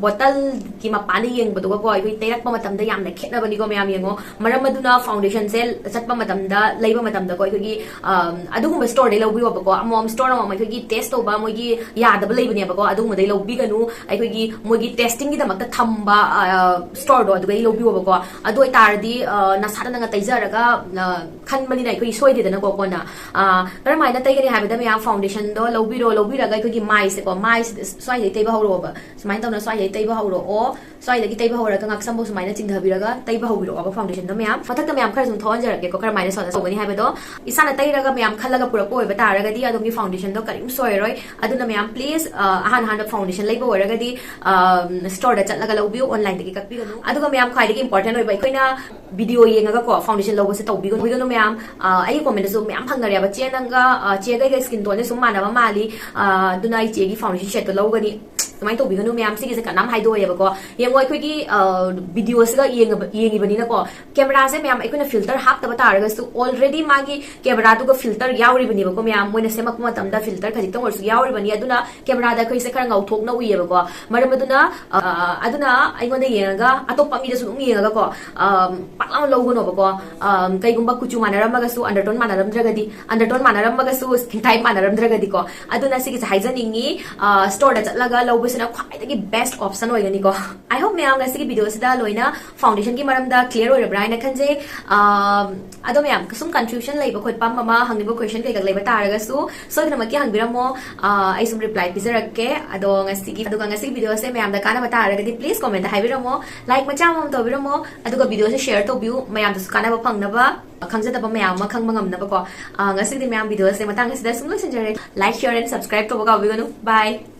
ꯕꯣꯇꯜꯒꯤ ꯃꯄꯥꯟꯗ ꯌꯦꯡꯕꯗꯨꯒꯀꯣ ꯑꯩꯈꯣꯏ ꯇꯩꯔꯛꯄ ꯃꯇꯝꯗ ꯌꯥꯝꯅ ꯈꯦꯠꯅꯕꯅꯤꯀꯣ꯫ ꯃꯌꯥꯝ ꯌꯦꯡꯉꯣ, ꯃꯔꯝ ꯑꯗꯨꯅ ꯐꯥꯎꯟꯗꯦꯁꯟꯁꯦ ꯆꯠꯄ ꯃꯇꯝꯗ, ꯂꯩꯕ ꯃꯇꯝꯗꯀꯣ ꯑꯩꯈꯣꯏꯒꯤ ꯑꯗꯨꯒꯨꯝꯕ ꯁ꯭ꯇꯣꯔꯗꯩ ꯂꯧꯕꯤꯌꯣꯕꯀꯣ꯫ ꯑꯃꯃꯝ ꯁ꯭ꯇꯣꯔ ꯑꯃꯃꯝ ꯑꯩꯈꯣꯏꯒꯤ ꯇꯦꯁ ꯇꯧꯕ ꯃꯣꯏꯒꯤ ꯌꯥꯗꯕ ꯂꯩꯕꯅꯦꯕꯀꯣ꯫ ꯑꯗꯨꯒꯨꯝꯕꯗꯩ ꯂꯧꯕꯤꯒꯅꯨ꯫ ꯑꯩꯈꯣꯏꯒꯤ ꯃꯣꯏꯒꯤ ꯇꯦꯁꯇꯤꯡꯒꯤꯗꯃꯛꯇ ꯊꯝꯕ ꯁ꯭ꯇꯣꯔꯗꯣ ꯑꯗꯨꯗꯩ ꯂꯧꯕꯤꯌꯣꯕꯀꯣ꯫ ꯑꯗꯨ ꯑꯣꯏꯇꯥꯔꯗꯤ ꯅꯁꯥꯅ ꯅꯪꯅ ꯇꯩꯖꯔꯒ ꯈꯟꯕꯅꯤꯅ ꯑꯩꯈꯣꯏꯒꯤ ꯁꯣꯏꯗꯦꯗꯅꯀꯣ꯫ ꯀꯣꯟꯅ ꯀꯔꯝꯍꯥꯏꯅ ꯇꯩꯒꯅꯤ ꯍꯥꯏꯕꯗ, ꯃꯌꯥꯝ ꯐꯥꯎꯟꯗꯦꯁꯟꯗꯣ ꯂꯧꯕꯤꯔꯣ꯫ ꯂꯧꯕꯤꯔꯒ ꯑꯩꯈꯣꯏꯒꯤ ꯃꯥꯏꯁꯦꯀꯣ, ꯃꯥꯏꯁꯤꯗ ꯁ꯭ꯋꯥꯏꯗꯩ ꯇꯩꯕ ꯍꯧꯔꯛꯑꯣꯕ꯫ ꯁꯨꯃꯥꯏꯅ ꯇꯧꯅ ꯁ꯭ꯋꯥꯏꯗꯩ ꯇꯩꯕ ꯍꯧꯔꯛꯑꯣ꯫ ꯁ꯭ꯋꯥꯏꯗꯒꯤ ꯇꯩꯕ ꯍꯧꯔꯒ ꯉꯛꯁꯝꯐꯥꯎ ꯁꯨꯃꯥꯏꯅ ꯆꯤꯡꯊꯕꯤꯔꯒ ꯇꯩꯕ ꯍꯧꯕꯤꯔꯛꯑꯣꯕ ꯐꯥꯎꯟꯗꯦꯁꯟꯗꯣ꯫ ꯃꯌꯥꯝ ꯃꯊꯛꯇ ꯃꯌꯥꯝ ꯈꯔ ꯁꯨꯝ ꯊꯣꯛꯍꯟꯖꯔꯛꯀꯦꯀꯣ, ꯀꯔꯝꯍꯥꯏꯅ ꯁꯣ ꯇꯧꯒꯅꯤ ꯍꯥꯏꯕꯗꯣ꯫ ꯏꯁꯥꯅ ꯇꯩꯔꯒ ꯃꯌꯥꯝ ꯈꯜꯂꯒ ꯄꯨꯔꯛꯄ ꯑꯣꯏꯕ ꯇꯥꯔꯒꯗꯤ ꯑꯗꯣꯝꯒꯤ ꯐꯥꯎꯟꯗꯦꯁꯟꯗꯣ ꯀꯔꯤꯝ ꯁꯣꯏꯔꯣꯏ꯫ ꯑꯗꯨꯅ ꯃꯌꯥꯝ, ꯄ꯭ꯂꯤꯖ, ꯑꯍꯥꯟ ꯑꯍꯥꯟꯕ ꯐꯥꯎꯟꯗꯦꯁꯟ ꯂꯩꯕ ꯑꯣꯏꯔꯒꯗꯤ ꯁ꯭ꯇꯣꯔꯗ ꯆꯠꯂꯒ ꯂꯧꯕꯤꯌꯨ, ꯑꯣꯟꯂꯥꯏꯟꯗꯒꯤ ꯀꯛꯄꯤꯒꯅꯨ꯫ ꯑꯗꯨꯒ ꯃꯌꯥꯝ ꯈ꯭ꯋꯥꯏꯗꯒꯤ ꯏꯝꯄꯣꯔꯇꯦꯟ ꯑꯣꯏꯕ, ꯑꯩꯈꯣꯏꯅ ꯚꯤꯗꯤꯑꯣ ꯌꯦꯡꯉꯒꯀꯣ ꯐꯥꯎꯟꯗꯦꯁꯟ ꯂꯧꯕꯁꯦ ꯇꯧꯕꯤꯒꯅꯨ꯫ ꯇꯧꯕꯤꯒꯅꯨ ꯃꯌꯥꯝ꯫ ꯑꯩꯒꯤ ꯀꯣꯃꯦꯟꯗꯁꯨ ꯃꯌꯥꯝ ꯍꯪꯅꯔꯦꯕ, "ꯆꯦ, ꯅꯪꯒ, ꯆꯦꯒ ꯑꯩꯒ ꯁ꯭ꯀꯤꯟ ꯇꯣꯟꯁꯦ ꯁꯨꯝ ꯃꯥꯟꯅꯕ ꯃꯥꯜꯂꯤ, ꯑꯗꯨꯅ ꯑꯩ ꯆꯦꯒꯤ ꯐꯥꯎꯟꯗꯦꯁꯟ ꯁꯦꯠꯇꯣ ꯂꯧꯒꯅꯤ"꯫ ꯑꯗꯨꯃꯥꯏꯅ ꯇꯧꯕꯤꯒꯅꯨ ꯃꯌꯥꯝ, ꯁꯤꯒꯤꯁꯦ ꯀꯅꯥꯝ ꯍꯥꯏꯗꯣꯛꯑꯣꯏꯕꯀꯣ꯫ ꯌꯦꯡꯉꯣ, ꯑꯩꯈꯣꯏꯒꯤ ꯚꯤꯗꯤꯑꯣꯁꯤꯒ ꯌꯦꯡꯉꯤꯕꯅꯤꯅꯀꯣ, ꯀꯦꯃꯦꯔꯥꯁꯦ ꯃꯌꯥꯝ ꯑꯩꯈꯣꯏꯅ ꯐꯤꯜꯇꯔ ꯍꯥꯞꯇꯕ ꯇꯥꯔꯒꯁꯨ already ꯃꯥꯒꯤ ꯀꯦꯃꯦꯔꯥꯗꯨꯒ ꯐꯤꯜꯇꯔ ꯌꯥꯎꯔꯤꯕꯅꯦꯕꯀꯣ ꯃꯌꯥꯝ꯫ ꯃꯣꯏꯅ ꯁꯦꯝꯃꯛꯄ ꯃꯇꯝꯗ ꯐꯤꯜꯇꯔ ꯈꯖꯤꯛꯇꯪ ꯑꯣꯏꯔꯁꯨ ꯌꯥꯎꯔꯤꯕꯅꯤ꯫ ꯑꯗꯨꯅ ꯀꯦꯃꯦꯔꯥꯗ ꯑꯩꯈꯣꯏꯁꯦ ꯈꯔ ꯉꯧꯊꯣꯛꯅ ꯎꯏꯌꯦꯕꯀꯣ꯫ ꯃꯔꯝ ꯑꯗꯨꯅ, ꯑ, ꯑꯗꯨꯅ ꯑꯩꯉꯣꯟꯗ ꯌꯦꯡꯉꯒ, ꯑꯇꯣꯞꯄ ꯃꯤꯗꯁꯨ ꯑꯗꯨꯝ ꯌꯦꯡꯉꯒꯀꯣ, ꯑ, ꯄꯥꯛ ꯂꯥꯎꯅ ꯂꯧꯒꯅꯣꯕꯀꯣ꯫ ꯑ, ꯀꯩꯒꯨꯝꯕ ꯀꯨꯆꯨ ꯃꯥꯟꯅꯔꯝꯃꯒꯁꯨ, ꯑꯟꯗꯔꯇꯣꯟ ꯃꯥꯟꯅꯔꯝꯗ꯭ꯔꯒꯗꯤ, ꯑꯟꯗꯔꯇꯣꯟ ꯃꯥꯟꯅꯔꯝꯃꯒꯁꯨ, ꯁ꯭ꯀꯤꯟ ꯇꯥꯏꯞ ꯃꯥꯟꯅꯔꯝꯗ꯭ꯔꯒꯗꯤꯀꯣ꯫ ꯑꯗꯨꯅ ꯁꯤꯒꯤꯁꯦ ꯍꯥꯏꯖꯅꯤꯡꯉꯤ, ꯑ, ꯁ꯭ꯇꯣꯔꯗ ꯆꯠꯂꯒ ꯂꯧꯕ ꯁꯤꯅ ꯈ꯭ꯋꯥꯏꯗꯒꯤ best option ꯑꯣꯏꯒꯅꯤꯀꯣ꯫ I hope ꯃꯌꯥꯝ ꯉꯁꯤꯒꯤ video ꯁꯤꯗ ꯂꯣꯏꯅ foundation ꯒꯤ ꯃꯔꯝꯗ clear ꯑꯣꯏꯔꯕ꯭ꯔꯥ ꯍꯥꯏꯅ ꯈꯟꯖꯩ꯫ ꯑꯥ, ꯑꯗꯣ ꯃꯌꯥꯝ ꯁꯨꯝ confusion ꯂꯩꯕ ꯈꯣꯠꯄ ꯑꯃ, ꯍꯪꯅꯤꯡꯕ question ꯀꯩꯀꯥ ꯂꯩꯕ ꯇꯥꯔꯒꯁꯨ ꯁꯣꯏꯗꯅꯃꯛꯀꯤ ꯍꯪꯕꯤꯔꯝꯃꯣ꯫ ꯑꯥ, ꯑꯩ ꯁꯨꯝ reply ꯄꯤꯖꯔꯛꯀꯦ꯫ ꯑꯗꯣ ꯉꯁꯤꯒꯤ, ꯑꯗꯨꯒ ꯉꯁꯤꯒꯤ video ꯁꯦ ꯃꯌꯥꯝꯗ ꯀꯥꯟꯅꯕ ꯇꯥꯔꯒꯗꯤ please comment ꯇ ꯍꯥꯏꯕꯤꯔꯝꯃꯣ, like ꯃꯆꯥ ꯑꯃꯃꯝ ꯇꯧꯕꯤꯔꯝꯃꯣ, ꯑꯗꯨꯒ video ꯁꯦ share ꯇꯧꯕꯤꯌꯨ, ꯃꯌꯥꯝꯗꯁꯨ ꯀꯥꯟꯅꯕ ꯐꯪꯅꯕ, ꯈꯪꯖꯗꯕ ꯃꯌꯥꯝ ꯑꯃ ꯈꯪꯕ ꯉꯝꯅꯕꯀꯣ꯫ ꯑꯥ, ꯉꯁꯤꯒꯤꯗꯤ ꯃꯌꯥꯝ video ꯁꯦ ꯃꯇꯥꯡ ꯑꯁꯤꯗ ꯁꯨꯝ ꯂꯣꯏꯁꯤꯟꯖꯔꯦ꯫ Like, share and subscribe ꯇꯧꯕ ꯀꯥꯎꯕꯤꯒꯅꯨ꯫ Bye꯫